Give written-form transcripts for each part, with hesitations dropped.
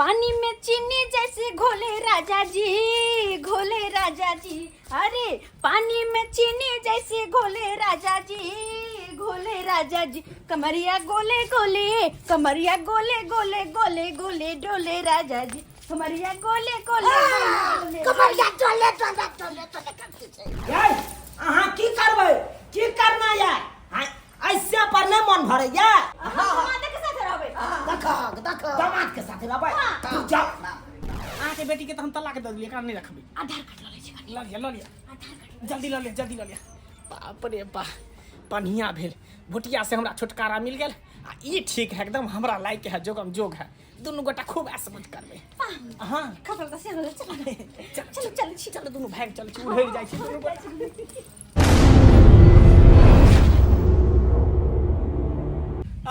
पानी में चीनी जैसे घोले राजा जी, घोले राजा जी। अरे पानी में चीनी जैसे घोले राजा जी, घोले राजा जी। कमरिया गोले गोले, कमरिया गोले गोले गोले गोले डोले राजा जी, कमरिया गोले गोले गोले गोले। कमरिया डोले डोले डोले डोले करती छै। यै, अहाँ की करबै, की करना या? ऐसे पर नहीं मन भरे या। अहाँ दामाद के साथ रहबै। देखो देखो, दामाद के साथ रहबै। हाँ। तू जाओ। अहाँके बेटी के तऽ हम तलाक दऽ देलियै, एकरा नहि रखबै। आधार कार्ड लऽ लै छी कनी। लऽ लिअ, लऽ लिअ। आधार कार्ड। जल्दी लऽ लिअ, जल्दी लऽ लिअ। बाप रे बा, बढ़िया भेल, भुटिया से हमरा छुटकारा मिल गेल। आ ई ठीक है, एकदम हमरा लायक है, जोगम जोग है। दुनू गोटा खूब ऐश मौज करबै। हाँ। कपड़ा तऽ से चल चल चल छी। चल, दुनू भागि चल छी, उड़ि जाइ छी दुनू गोटा।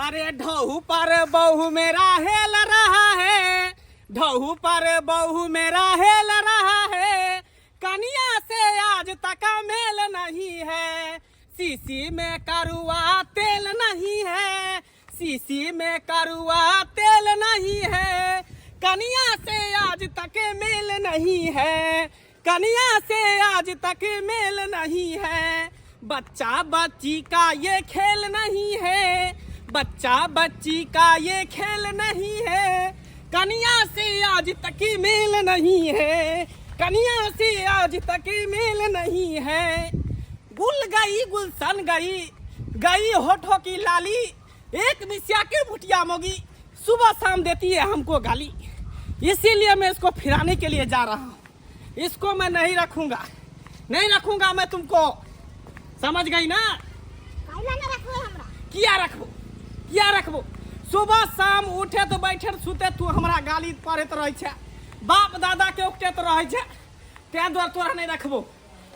अरे ढहू पर बहु मेरा हेल रहा है, ढहू पर बहु मेरा हेल रहा है, कनिया से आज तक मेल नहीं है, शीशी में करुआ तेल नहीं है, शीशी में करुआ तेल नहीं है, कनिया से आज तक मेल नहीं है, कनिया से आज तक मेल नहीं है, बच्चा बच्ची का ये खेल नहीं है, बच्चा बच्ची का ये खेल नहीं है, कनिया से आज तक मेल नहीं है, कनिया से आज तक मेल नहीं है। गुल गई गुलशन गई, गई होठों की लाली, एक मिसिया के भुटिया मोगी सुबह शाम देती है हमको गाली, इसीलिए मैं इसको फिराने के लिए जा रहा हूँ। इसको मैं नहीं रखूंगा, नहीं रखूंगा मैं तुमको, समझ गई ना? काहेला ना रखबे हमरा? किया रखबो, किया रखबो? सुबह शाम उठे तो बैठे सुते तू हमरा गाली पढ़ैत रहै छै, बाप दादा के उकटैत रहै छै, तें दुआरे तोरा नहीं रखबो।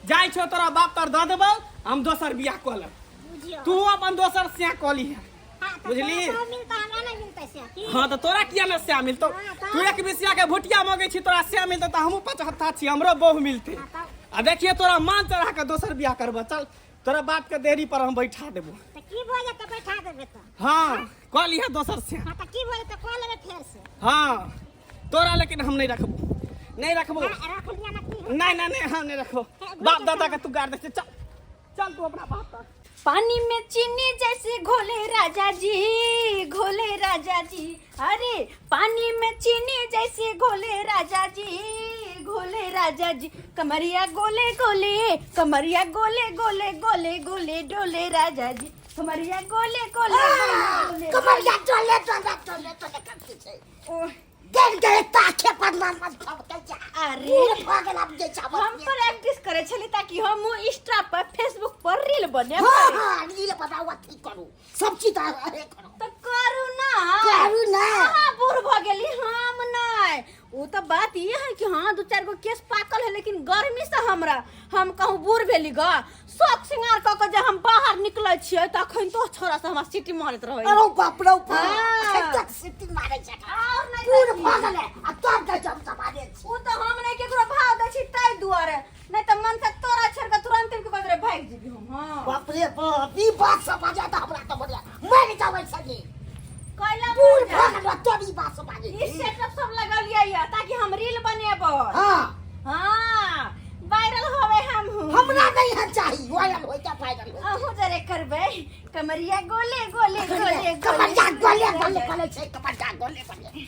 जाइ छौ तोरा बाप तर दऽ देबौ, हम दोसर बियाह कऽ लेब। बुझियौ। तू अपन दोसर स्याह कऽ लिहे। हाँ, तऽ बुझली? तोरा मिलतौ, हमरा नहि मिलतै से की? हाँ, तऽ तोरा किया ने स्याह मिलतौ? हाँ, तऽ तू एक बिसिया के भुटिया मगै छी, तोरा स्याह मिलतौ तऽ हमहूँ पचहत्था छी, हमरो बहु मिलतै। हाँ, तब आ देखिए तोरा मान चढ़ा के दोसर बियाह करबऽ, चल तोरा बाप के देहरी पर हम बैठा देबो। तऽ की भऽ जेतै बैठा देबै तऽ? हाँ, कऽ लिहे दोसर स्याह। हाँ, तऽ की भऽ जेतै, कऽ लेबै फेर से। हाँ, तोरा लेकिन हम नहीं रखबो, नहीं रखबो। हाँ, रख लिया ना की? नहीं नहीं नहीं, हम नहीं रखबो। बाप दादा के तू गाड़ दे, चल चल तू अपना बाप का। पानी में चीनी जैसे घोले राजा जी, घोले राजा जी। अरे पानी में चीनी जैसे घोले राजा जी, घोले राजा जी। कमरिया गोले गोले, कमरिया गोले गोले गोले गोले डोले राजा जी, कमरिया गोले गोले गोले गोले। कमरिया डोले डोले डोले डोले करती छै। ओ, गेल गेल ताके पर मन मन फबकै छै। अरे पूर भऽ गेल आब जे चावल। हम प्रैक्टिस करे छली ताकि हम इंस्टा पर फेसबुक पर रील बने। हाँ हाँ, रील बनाउ, अथी करू, सब चीज अहे करू। तऽ करू ना, करू ना। अहाँ बूढ़ भऽ गेली, हम नहि। ओ तऽ बात ई है कि हाँ, दू चारि गो केस पाकल है, लेकिन गर्मी से हमरा हम कहूँ बूढ़ भेली ग। शौक श्रृंगार कऽ के जे हम बाहर निकलै छियै तऽ अखन तो छोरा से हमरा सीटी मारैत रहै। अरे बाप रे बाप, हाँ। अखन तक सीटी मारै छै। और नहि बूढ़ तऽ की? भऽ गेलै आ तब कहै छै हम समाने छी। ओ तऽ हम नहि केकरो भाव दै छी ताहि दुआरे, नहि तऽ मन से तोरा छोड़ के तुरंत के कहैत रहे भागि जेबी हम। हाँ। बाप रे बाप, ई बात सब बजा तऽ हमरा तऽ बढ़िया मरि जाबै सगी। कैला बूढ़ मरि भऽ जा? गेल तब ई बात सब बाजै ई छी। सेटअप सब लगलियै या ताकि हम रील बनेबै। हाँ। हाँ, वायरल होवे हम हूँ। हमरा नहीं है चाही वायरल होय के वायरल होय। अहूँ जरे करबै कमरिया गोले गोले गोले गोले। कमरिया गोले गोले गोले छै, कमरिया गोले गोले।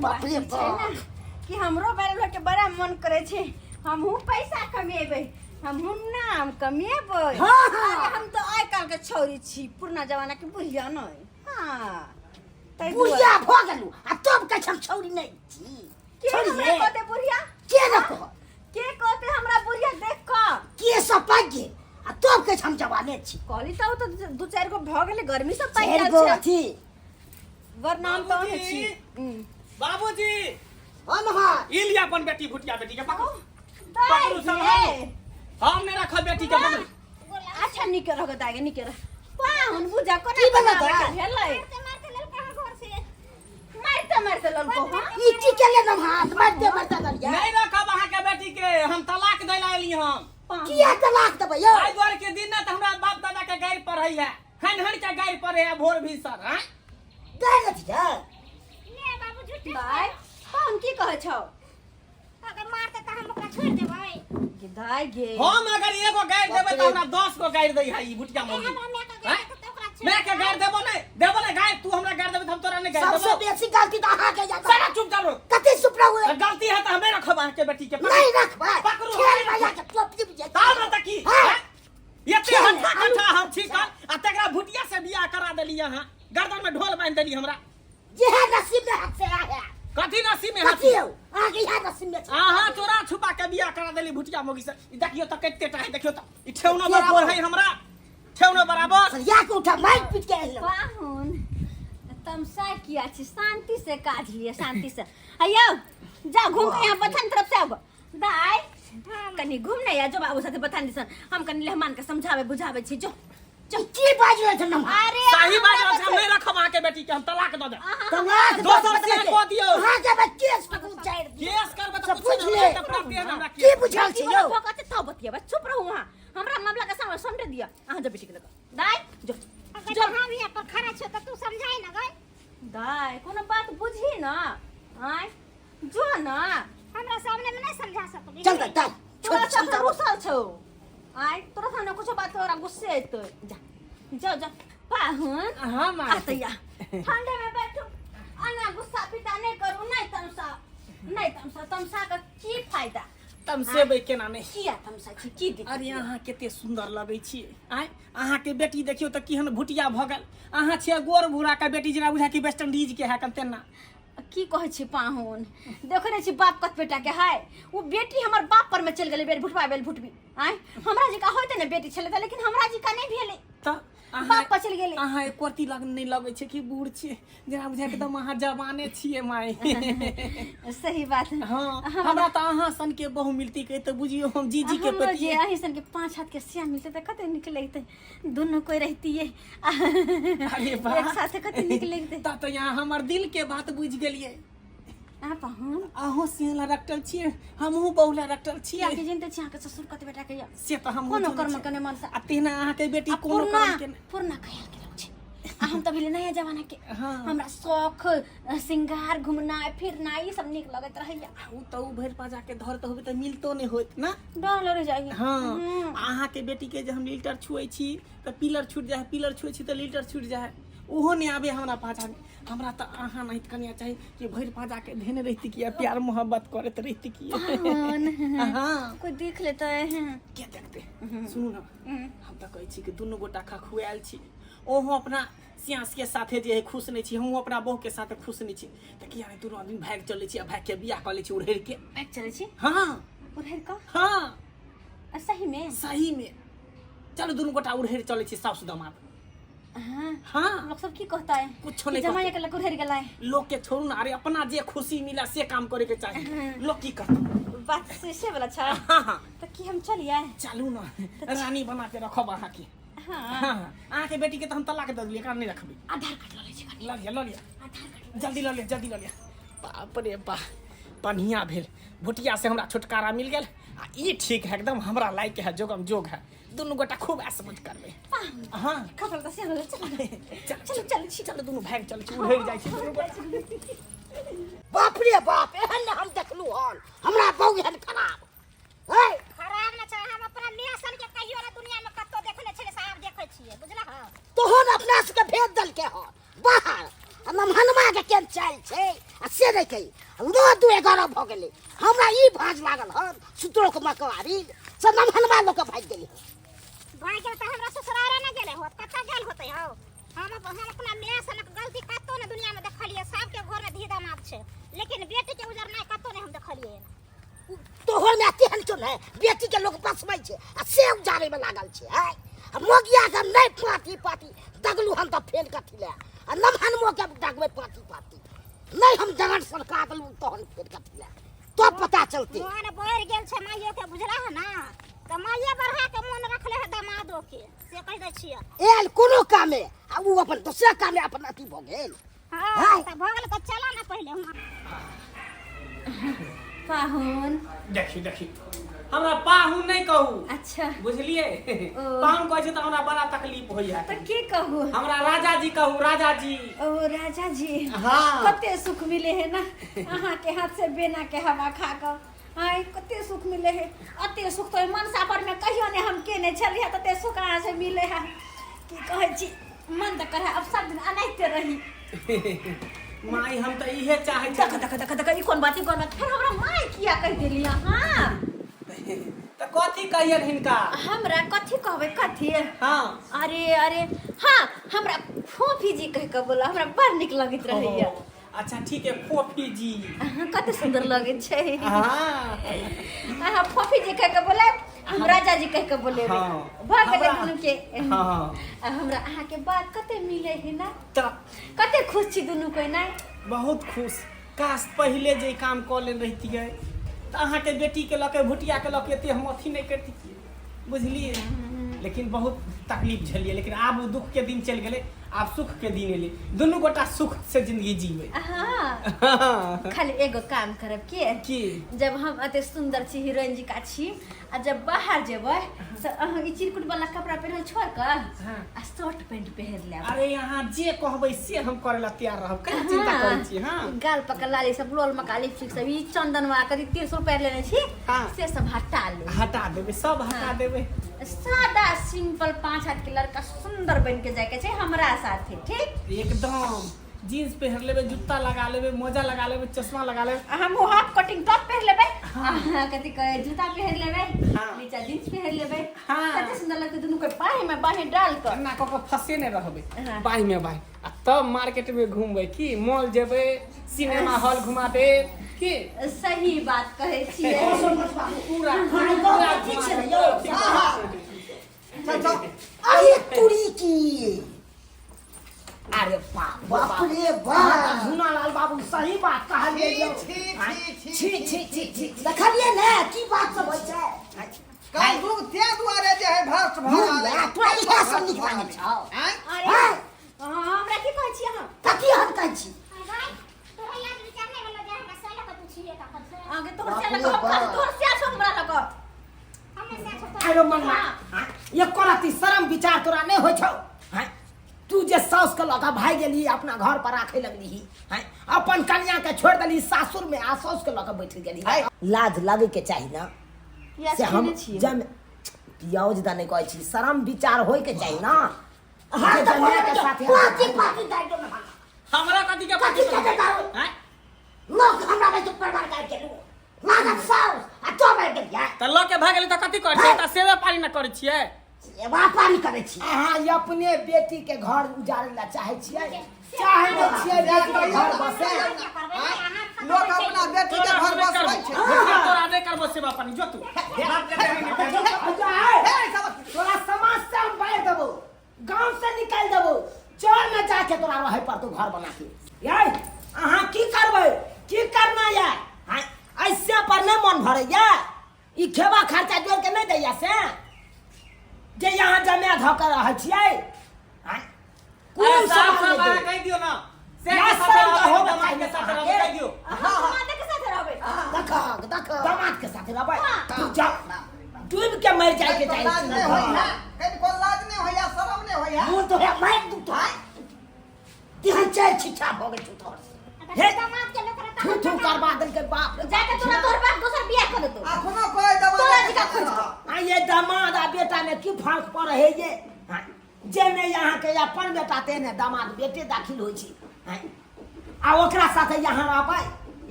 बाप रे बात ई छै बाप ने कि हमरो वायरल होके बड़ा मन करे छै, हमहूँ पैसा कमेबै, हमहूँ नाम कमेबै। हाँ, हाँ। अरे हम तो आइ काल्हि के छौरी छी, पुरना जमाना के बुढ़िया नहि। हाँ, ताहि बुढ़िया दुआरे। भऽ गेलू आ तब कहै छै हम छौरी नहि छी। के छौरी हमरा हे। कहते बुढ़िया? के न कह? के कहते हमरा बुढ़िया देख कऽ? के सब पाकि गेल आ तब कहै छै हम जवाने छी। कहली तऽ ओ तऽ दू चारि गो भऽ गेलै, गर्मी सब पाकि चारि गेल गो छै। अथी। वरना हम तऽ ओहने छी। बाबूजी। हम हाँ। ई लिया अपन बेटी, भुटिया बेटी के पकड़ू। दाइ पकड़ू गे। सम्हारू। हम नहि रखब बेटी के, पकड़ू। अच्छा निके रह दाइ, निके रह। पाहुन बुझा कोना की भेलै बनाबै के दाइ? भेलै? मारते मारते ललका है घर से। मारते मारते ललको, हाँ? ई की केले नम हाथ मारते मारते ललिया? नहीं रखब अहाँ के बेटी के, हम तलाक दै ला एली हम। पाहुन। किया तलाक देबै यौ? आइ दुआरे के दिन ना तऽ हमरा बाप दादा के गारि पढ़ै है, हन हन के गारि पढ़ै है भोर भी सर। हैं? गारि अथी है? ले बाबू झूठे। बाय। हम की कहै छौ अगर मारते त हम ओकरा छोड़ देबै। गे दाइ गे। हम अगर एगो गारि देबै तऽ हमरा 10 गो गारि दै है ई भुटिया मौगी। हमरा माय के हैं? गारि देतै त ओकरा छोड़ मैं के गारि देबो नहीं, देबो नहीं गारि, तू हमरा गारि देबे तऽ हम तोरा नहीं गारि सबसे देबो। बेसी गलती तऽ अहाँके यऽ। सारा चुप चलो। कथी सुपड़ा हुए? तऽ गलती है तऽ हम नहीं रखब अहाँके बेटी के। नहीं रखबै। पकड़ू। खेल भैया के टोपी बुझे। ताव न तऽ की? हाँ। हैं? एते खेल, हट्ठा आलू। कट्ठा हम छी कल आ तकरा भुटिया से बियाह करा देली अहाँ, गर्दन में ढोल बांधि देली हमरा। जे है नसीब में हक से आया। कथी नसीब में? कथी हौ अहाँके इएह नसीब में छै। अहाँ चोरा छुपा के बियाह करा देली भुटिया मोगी से। ई देखियो तऽ कते टा है, देखियो तऽ ई ठेहुनो बराबर है हमरा, ठेहुनो बराबर। सरिया के उठा मारि पीट के एलहुँ। पाहुन तमसा किया छी? शांति से काज लिअ, शांति से। अयौ जा घूम के यहाँ बथान तरफ से आबो। दाइ कनी घूम ने या जो बाबू साथे बथान दिसन, हम कनी मेहमान के समझावे बुझावे छी। जो जो। की बाजि रहल छै नम्हा? अरे सही बाजि हमरा रहल छै, हम नहि रखब अहाँके बेटी के, हम तलाक दऽ देब। तलाक दोसर से कऽ दियौ। अहाँके बे केस पकड़ू चारि दिन। केस करबै तऽ सब पूछू बुझि ने, ले। तऽ प्राप्ति है हमरा। की बुझल छै यौ? भकते तब बतियेबै, चुप रहू अहाँ, हमरा मामला के सामने समझ दिअ। अहाँ जो बेटी के लग दाइ जो। अगर जो। हम यहाँ पर खड़ा छो त तू समझाई ना गई। दाइ कोनो बात बुझी न, आँय जो न। हमरा सामने में नहीं समझा सकली। चल दाइ दाइ तोरा छोड़ से समझाबो। रुसल छौ आँय, तोरा सामने कुछो बात तोरा गुस्से अयतौ। जा जाओ जा पाहुन। हाँ माँ। आ तैया ठंडे में बैठू, आना गुस्सा पिता नहीं करू, नहीं तमसा, नहीं तमसा, तमसा का की फायदा? तमसेबै केना नहि? किया तमसा छी, की दिक्कत? अरे अहाँ कते सुन्दर लगै छियै आँय, अहाँके बेटी देखियौ तऽ केहन भुटिया भऽ गेल। अहाँ छियै गोर भूरा के बेटी जेना बुझाय कि वेस्ट इंडीज के है तेना। की कहै छी पाहुन, देखै नहि छी बाप कत बेटा के है, ओ बेटी हमर बाप पर में चलि गेलै बेर भुटबा बेल भुटबी। आँय हमरा जकाँ होइते ने बेटी छलै तऽ, लेकिन हमरा जकाँ नहि भेलै। तऽ अहाँ बाप पर चलि गेलै। अहाँ एको रत्ती लग नहि लगै छै कि बूढ़ छियै, जेना बुझाय एकदम अहाँ जवाने छियै माय। सही बात है। हाँ हमरा तऽ अहाँ सन के बहु मिलती के तऽ बुझियौ हम जी जी के हमरो जे पेतियै। अहीं सन के 5 हाथ के सिया मिलते तऽ कते नीक लगतै, दुनू कोई रहितियै अरे वाह। एक साथे, कते नीक लगतै। तऽ तऽ यहाँ हमर दिल के बात बुझि गेलियै। अहाँ पाहुन अहूँ सिंह ला रखल छियै, हमहूँ बहु ला रखल छियै। किया के जिनते छी अहाँके ससुर कते बेटा के यऽ। से तऽ हमहूँ कोनो जनै कर्म छियै। के नहि मनसा। आ तेना अहाँके बेटी आ कोनो पुरना कर्म के नहि। पुरना ख्याल के लोग छै आ हम तऽ भेलै नया जमाना के। हाँ। हमरा शौख श्रृंगार घुमनाइ फिरनाइ ई सब नीक लगैत रहैया। आ उ तऽ उ भरि पाजा के धर तऽ होबे तऽ मिलतो नहि होइत ना। डर लड़ जाइ। हाँ अहाँके बेटी के जे हम लीटर छुए छी तऽ पिलर छूट जाइ है, पिलर छुए छी तऽ लीटर छूट जाइ है, ओहो नहि आबे हमरा पाछा में। हमरा तऽ अहाँ नहीं कनिया चाही कि भरि पाजा के धेने रहती कि प्यार मोहब्बत करैत रहती कि। हाँ कोई देख लेतै। के देखते? सुनू ना, हम तऽ कहै छी कि दुनू गोटा खखुआयल छी, ओहो अपना सियास के साथे जे है खुश नहि छी, हमहूँ अपना बहू के साथे खुश नहि छी, तऽ किया नहि दुनू आदमी भागि चलै छी आ भागि के बियाह कऽ लै छी उड़ेर के। भागि चलै छी? हाँ। उड़ेर कऽ? हाँ। आ सही में? सही में चलू दुनू गोटा उड़ेर चलै छी साउस दमाद। हाँ। हाँ। लोग सब की कहता है? कुछो नहीं कि जमाई कहतै। के लग उड़ेर गेलै। लोग के छोड़ू ना, अरे अपना जे खुशी मिला से काम करे के चाही, लोग की करतै? बात से वाला छै। हाँ हाँ। तऽ की हम चलियै? चलू ना, रानी बना के रखब अहाँके। हाँ। हाँ अहाँके बेटी के तऽ हम तलाक दऽ देलियै, एकरा नहि रखबै। आधार कार्ड लऽ लै छी कनी। लऽ लिअ लऽ लिअ। आधार कार्ड जल्दी लऽ लिअ, जल्दी लऽ लिअ। बाप रे बा, बढ़िया भेल, भुटिया से हमरा छुटकारा मिल गेल आ ई ठीक है, एकदम हमरा लायक है, जोगम जोग है, दुनू गोटा खूब ऐश मौज करबै। हाँ कपड़ा तऽ सिया चल चल चल चल छी। चल दुनू भागि चल छी, उड़ि जाइ छी दुनू गोटा। बाप रे बाप, एहन ने हम देखलू हन हमरा बहु एहन खराब है। खराब न छै, हम अपना माय सन के कहियो ना दुनिया में कतौ देखने छलै से आब देखै छियै, बुझलह? तोहन अपना सबके भेज देलकै हन बाहर आ नमहनमा के केहन चालि छै आ से नहि कही, 9 2 11 भऽ गेलै, हमरा ई भाँज लागल हन सुतरोके मकवारी से नमहनमा लऽ कऽ भागि गेलै हन। भागि गेल तऽ हमरा ससुरारे ने गेलै होत, कतऽ गेल होतै हौ? हम अपना माय सनक गलती कतौ ने दुनिया में देखलियै। सबके घर में धी दामाद छै, लेकिन बेटी के उजरनाइ कतौ नहि हम देखलियै। तोहर माय तेहन क्यों नहि बेटी के लोक बसबै छै आ से उजाड़ै में लागल छै है। आ मोगिया के नहि पाती पाती दगलू हन तऽ फेर कथी लए, आ नमहनमो के दगबै पाती पाती नहि हम दगड़ सरका देलू तहन फेर कथी लए, तब पता चलते। मोन बढ़ि गेल छै माइयो के, बुझला है ना? तऽ माइये बढ़ा के मोन रखले है दामादो के, से कहि दै छियै। आयल कोनो कामे आ उ अपन दोसरा कामे अपन अथी भऽ गेल। हाँ हाँ। तऽ भऽ गेल तऽ चला ना पहिले हुआँ। पाहुन देखी देखी हमरा पाहुन नहि कहू। अच्छा। बुझलियै? ओ। पाहुन कहै छै तऽ हमरा बड़ा तकलीफ होइया। तऽ के कहू? हमरा राजा जी कहू, राजा जी। ओ राजा जी। हाँ। कते सुख मिले है ना अहाँ के हाथ से बेना के हवा खा कऽ। आय कते सुख मिले है, अते सुख तो मनसा पर में कहियो ने हम केने छलियै, तते सुख अहाँ से मिले है। की कहै छी, मन तऽ करे अब सब दिन अनाहिते रही। माई हम तऽ इहे चाहै छी। देख देख देख देख, ई कोन बात, ई कोन बात, फेर हमरा माय किया कहि देली अहाँ? तऽ कथी कहियन हिनका? हमरा कथी कहबै, कथी? हाँ। अरे अरे हाँ, हमरा फोफी जी कहि कऽ बोला, हमरा बड़ नीक लगैत रहैया। ओ, अच्छा ठीक है, फोफी जी। अहाँ कते सुंदर लगै छै। हाँ। अहाँ फोफी जी कहि कऽ बोलायब, हम राजा जी कहि कऽ बोलेबै। हाँ। भऽ गेलै हमरा- दुनू के। हाँ। आ हमरा अहाँके बात कते मिलै है ना, तऽ कते खुश छी दुनू कोइ ना? बहुत खुश। काश पहिले जे ई काम कऽ लेने रहितियै तऽ अहाँके बेटीके लऽ के, भुटियाके लऽ के एते हम अथी नहि करितियै, बुझलियै? लेकिन बहुत तकलीफ झेलियै, लेकिन आब ओ दुख के दिन चलि गेलै, आब सुख के दिन एलै। दुनू गोटा सुख से जिंदगी जीबै। हाँ, खाली एगो काम करब के? की? जब हम एते सुंदर छी, हीरोइन जी का छी, आ जब बाहर जेबै तऽ अहाँ ई चिरकुट वाला कपड़ा पहिरल छोड़ कऽ हाँ। आ शर्ट पैंट पहिर लेब। अरे यहाँ जे कहबै से हम करे ला तैयार रहब, कहीं चिंता करै छी। हाँ। गाल पकड़ लाली सब, लोल मका लिपस्टिक सब, ई चंदन वाला कथी 300 रुपया लेने छी, हाँ। से सब हटा ले। हटा देबै, सब हटा हाँ। देबै। सादा सिंपल 5 हाथ के लड़का सुंदर बन के जाके छै हमरा साथे, ठीक? एकदम जीन्स पहिर लेबै, जूता लगा लेबै, मोजा लगा लेबै, चश्मा लगा लेबै। आ हम हाफ कटिंग टॉप पहिर लेबै, आ कथी कहे जूता पहिर लेबै, हाँ। नीचा जीन्स पहिर लेबै। हाँ। कते सुंदर लगतै दुनू के बाही में बाही डाल कऽ। एना कऽ कऽ फंसे नहि रहबै। हाँ। बाही में बाही, आ तब मार्केट में घूमबै, की मॉल जेबै, सिनेमा हॉल घुमा देब, की? सही बात कहै छियै। पूरा पूरा ठीक छै ने यौ? चल चल। अरे तुरी की, अरे बाप बाप रे बाप। झूना लाल बाबू सही बात कहलियै यौ। छी, छी, छी, छी छी छी छी। देखलियै ने की बात सब होइ छै? कलयुग ते दुआरे जे है भ्रष्ट भऽ रहल है। तोरा इएह सब नीक लागै छौ? आँय? अरे हाँ। हमरा की कहै छी अहाँ? कथी हम कहै छी? भाई, तोरा याद विचार नहि भेलो जे हमरा साला के पूछिए तखन से? आगे तोहर से लग, हम तोहर से छौ हमरा लग। हमे से छौ तोरा। आरो मंगला, एको रत्ती शरम विचार तोरा नहि होइ छौ? हैं? तू जे साउस के लऽ कऽ भागि गेली, अपना घर पर राखे लगली, हैं? अपन कनिया के छोड़ि देली सासुर में आ साउस के लऽ कऽ बैठ गेली। लाज लगे के चाही ना। प्याज से हम खेने छियै। जम पियाज दऽ नहि कहै छी, शरम विचार होइ के चाही ना। हाँ, जे तऽ जमाय के साथे पाती पाती दाइ दो ना। हमरा कथी के कथी के दारू? आँय? लोक हमरा बेसी परिवार काटि गेलू लागत साउस आ तो मरि गेलियै। तऽ लऽ के भागि गेली तऽ कथी करै छियै? तऽ सेवे पानी ने करै छियै? सेवा पानी करै छी। अहाँ ई अपने बेटी के घर उजाड़ै लए चाहै छियै, चाहै नहि छियै बेटी के घर बसै। लोक अपना बेटी के घर बसबै छै। तोरा नहि करबो सेवा पानी, जो तू। तोरा समाज से हम बाहर देबो, गांव से निकालि देबो, चौर में जाके तोरा रहे पड़तो घर बना के। यै अहाँ की करबै, की करना ये? हाँ, ऐसे पर नहि मन भरैया? ई खेबा खर्चा जोड़ के नहि दैया से जे यहाँ जमा धऽ के रहै छियै? हाँ, अरे कोन साफ सवाल साफ नहि अहाँ दै? कहि दियौ ना। से या के साथे शर्म तऽ रहबै, होबे दमाद के चाही साथे रहबै, अहाँके। कहि दियौ। हम दमादे के साथे रहबै। देखहक देखहक। दामाद के साथे रहबै? तू जा, डूब के मरि जाय के कनिको लाज नहि चाही। होइया, कनिको लाज नहि होइया, शरम नहि होइया? मुँह तोरा मारि दू तो तेहन चारि छिछा भऽ गेल छौ तोहर से। हे। दामाद के लोक रहता। थू थू करबा देलकै, बाप रे। जाके तोरा तोहर बाप दोसर बियाह कर देतौ। अखनो कहै दमाद तोरा के जिका साथे खोज। रहब। आ ये दामाद आ बेटा में की फर्क पड़े है ये? हाँ, जे ने यहाँ के अपन बेटा ते ने दामाद बेटे दाखिल होइ छै। हाँ, आ ओकरा साथे यहाँ रहबै,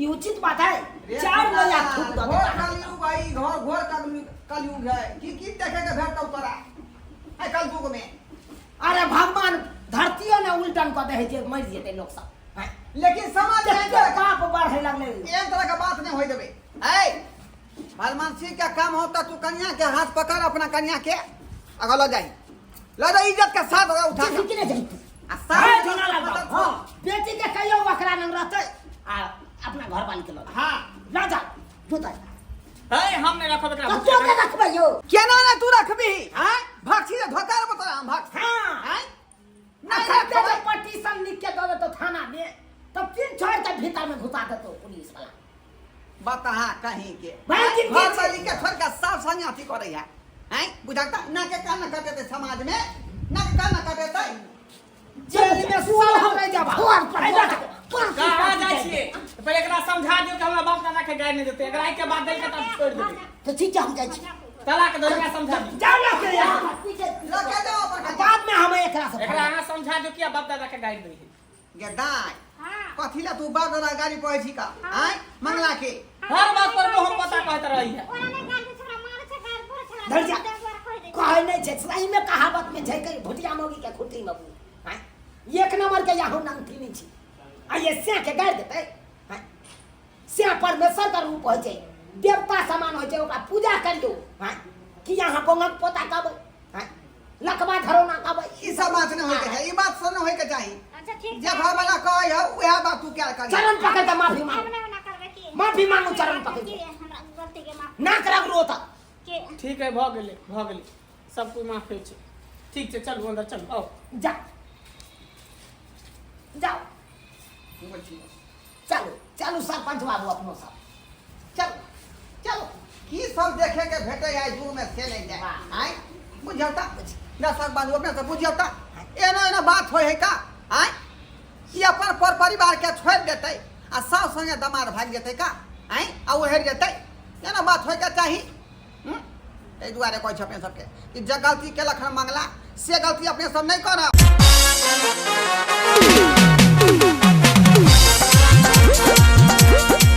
ई उचित बात है? रे चार गोला थूक दऽ घोर देता। कलयुग है, ई घोर घोर कलयुग कलयुग है। की की देखे के भेटतौ तोरा है कलयुग में? अरे भगवान धरतियो ने उल्टन कऽ दे है जे मरि जेतै लोक सब। हाँ, लेकिन समाज में एहन जते तरह बाप बढ़े लगलै एहन तरह के बात नहीं होय देबै। ऐ भलमानसी के काम होता, तू कन्या के हाथ पकड़, अपना कन्या के अगर लऽ जाही, लऽ जा इज्जत के साथ ओकरा उठा जल्दी के। कि नहि जाही तू? आ हे साथ झुना लाल बाबू, हाँ, बेटी के कहियो बकरा नंग रहतै आ अपना घर वाली के लऽ जा। हाँ। लऽ जा। जोता। है, हम नहि रखब एकरा। कतौ के रखबै यौ? केना ने तू रखबी? आँय, भक्षी से धोखा देबो तोरा हम, भक्ष। हाँ। आँय, नहि अखन रखबै। जे पटिशन लिख के दऽ देतौ थाना में, तब तीन छोड़ के भीतर में घुसा देतौ पुलिस वाला। बताहा कहीं के भाई, की- घर वाली के छोड़ के साफ संग अथी करे है हैं बुझाता ना के कान कटेते समाज में ना के कान कटेते जेल में साला रह जाबा घर पर ऐ जा। कहाँ जाइ छियै तऽ पहिले एकरा समझा दियौ कि हमरा बाप दादा के गारि नहि देतै। एकरा के बात देलकै तब छोड़ि देबै। तऽ ठीक छै, हम जाइ छी। तलाक दो, एकरा समझा दियौ। जाओ ना के यहाँ। लके जाओ अपन कनिया। बाद में हम एकरा से एकरा अहाँ समझा दियौ कि बाप दादा के गारि दै है। गे दाय, हाँ। कथी ला तू बाप दादा गाड़ी पढ़ै छी का आय मंगला के? हर बात पर मुँह पता कहैत रही है। ओना नहि गाली दै छै, ओकरा मारै छै, गाली पड़ै छै, धर जा। ताहि दुआरे कहि दै छै। कहै नहि छै, सही में कहावत में छै कि भुटिया मौगी के खुट्टी में बू। आँय, एक नंबर के यहाँ नंगथी नहीं छी आ ये स्या के गाड़ि देतै। आँय, स्या परमेश्वर के रूप होइ छै, देवता समान होइ छै, ओकरा पूजा करियौ। आँय, कि यहाँ बोंगक पोता कहबै? आँय, लकवा धरौना कहबै? ई सब बात नहि होय के चाही, ई बात सब नहि होय के चाही। अच्छा ठीक जे घर वाला कहै है उएह बात तू क्या करी। चरण पकड़ के माफी मांगू। हम नहि ओना करबै की। माफी मांगू, चरण पकड़ के। की हमरा गलती के माफ नाक रगड़ू ओतऽ। के ठीक है, भऽ गेलै, भऽ गेलै, सब कोइ माफे छै। ठीक छै, चलू अन्दर चलू, आउ। जा जाओ, चलू चलू सरपंच बाबू, अपनो सब चलू चलो। की सब देखे के भेटे है युग में से नहीं जाए। वाह। आय बुझियौ त दर्शक बाबू, अपने सब बुझियौ त एना एना बात होय है का? आय ई अपन पर परिवार के छोड़ देतै आ सास संगे दमाद भागि जेतै का? आय आ ओ हेर जेतै, एना बात होय के चाही? एहि दुआरे कहै छी अपने सबके कि जे गलती केलक हन मंगला, से गलती अपने सब नहि करब।